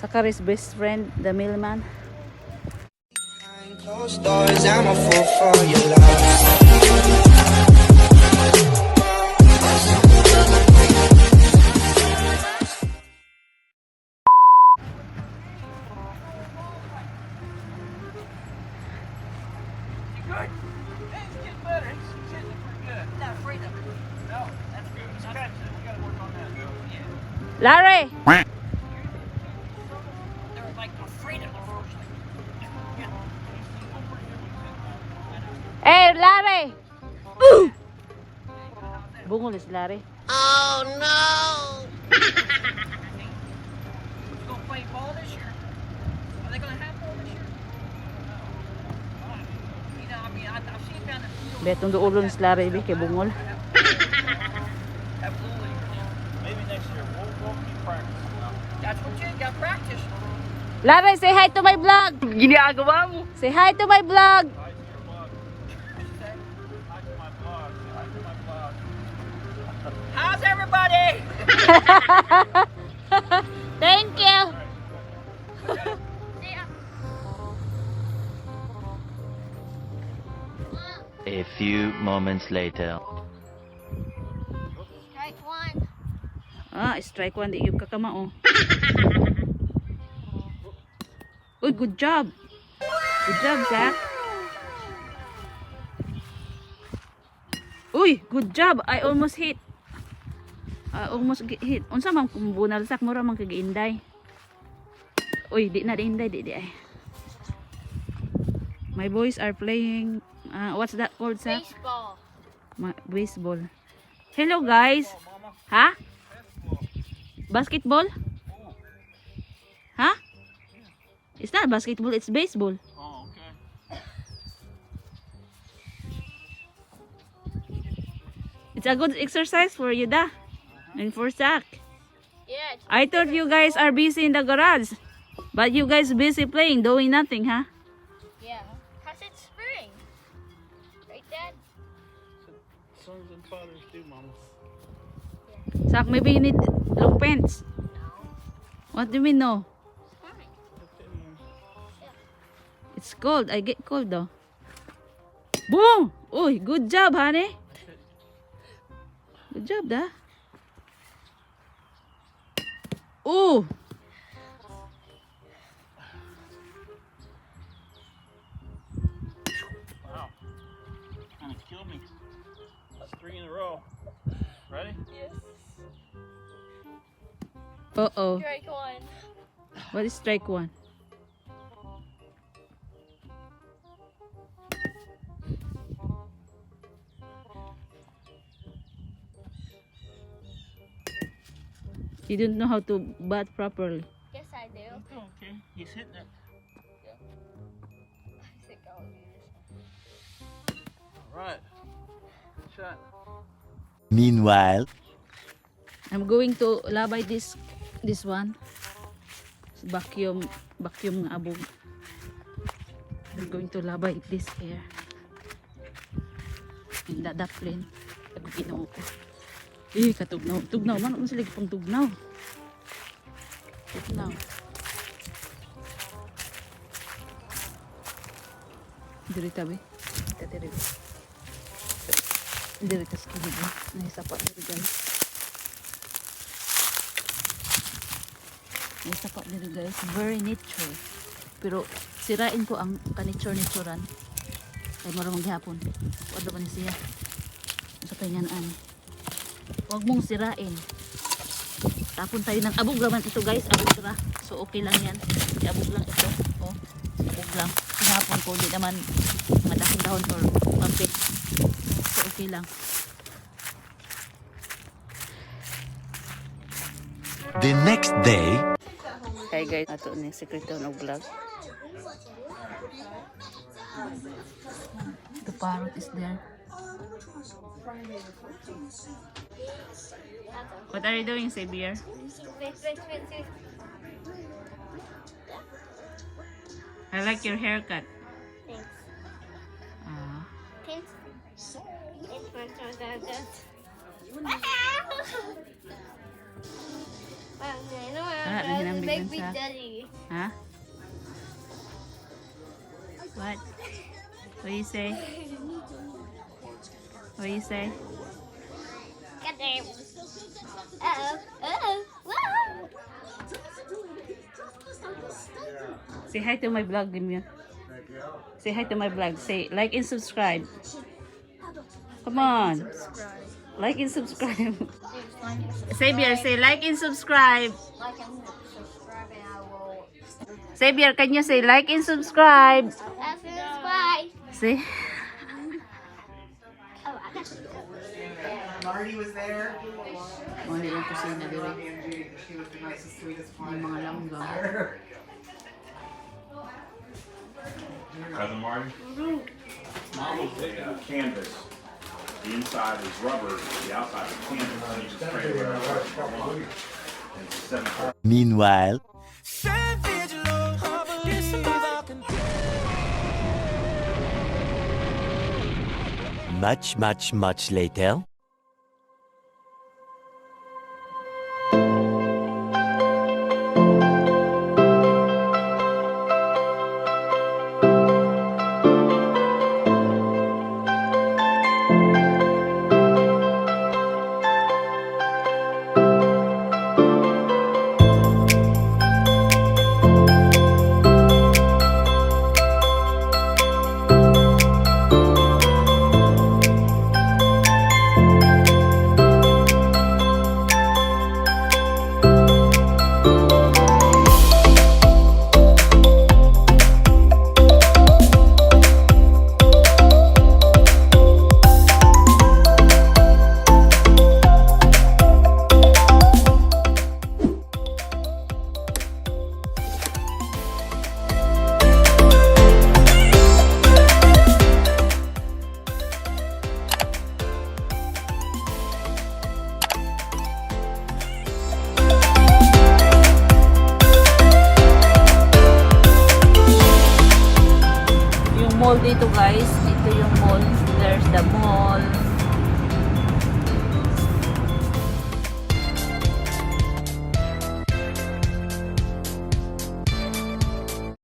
Sakari's best friend, the mailman. Closed doors, I'm a fool for your love. Good. It's getting better. It's hitting it pretty good. Not afraid of it. No, that's good. It's catching it. We gotta work on that. Yeah. Larry! They're like afraid of the first thing. Yeah. Hey, Larry! Ooh! Bungol is Larry. Oh no! You gonna play ball this year? Are they gonna have ball this year? You know, I mean, I've seen down the field. Betong doon is Larry, kay bungol. Absolutely. Maybe next year. We'll keep practicing. That's what you got practice. Larry, say hi to my vlog! Ginagawa mo. Say hi to my vlog! Hi to your vlog. Hi to my vlog. Hi to my vlog. How's everybody? Thank you! A few moments later. Strike one. Ah, strike one, di yung kakamao. Uy, good job! Good job, Zach! Uy, good job! I almost hit. I almost hit. Unsa man kung bunal sak, mura man kag-inday. Uy, di na inday, di ay. My boys are playing, what's that called, Zach? Baseball. Baseball. Hello, guys! Ha? Basketball? Ha? It's not basketball, it's baseball. Oh, okay. It's a good exercise for you, da. And for Zach. Yeah. I thought you guys are busy in the garage. But you guys busy playing, doing nothing, huh? Yeah. Cause it's spring. Right, Dad? Sons and fathers do, Mama. Zach, maybe you need long pants. What do you mean, no? Fine. It's cold. I get cold, though. Boom! Uy, good job, honey. Good job, da. Ooh! Wow. Kind of killed me. That's 3 in a row. Ready? Yes. Uh-oh. Strike one. What is strike one? You don't know how to bat properly. Yes, I do. Okay. He's hitting it. I think I'll do this. All right. Good shot. Meanwhile. I'm going to labay this one. Vacuum nga abog. I'm going to labay this air. And that plane. Nagpinaw ko. Eh, katugnaw. Tugnaw. Mano sila pang tugnaw. Tugnaw. Diri tabi. Diri. Diri tas kilid. Naisapa diri guys. Naisapa diri guys. Very nature. Pero sirain ko ang kanitsure-nituran. Kaya marunong gihapon. Wala ba ni siya? Sa kainganaan. Huwag mong sirain. Tapon tayo ng abog naman ito guys. Abog ra. So okay lang yan. Abog lang ito. Oh, abog lang. Hinapon ko. Hindi naman madahon-dahon or mapit. So okay lang. The next day. Hi guys. Ato ni sekreto ng vlog. The parrot is there. What are you doing, Xavier? Wait. I like your haircut. Thanks. Ah. Thanks. It's my turn. Ah, hinambing Baby sa- daddy. Huh? What? What do you say? What do you say? Goddamn. Uh-oh. Uh-oh. Whoa. Say hi to my vlog, Dimya. Say hi to my vlog. Say like and subscribe. Come on. Like and subscribe. Xavier, say like and subscribe. Like and subscribe and I will Xavier, can you say like and subscribe? subscribe. See? Oh, I got you. Marty was there. Oh, hindi lang kasi na dire. She was the nicest, sweetest Yung mga langga. Cousin Marty? It's a canvas. The inside is rubber, the outside is canvas. And you just spray it whatever you want. And it's 7 Meanwhile, much later. Yung mall dito guys,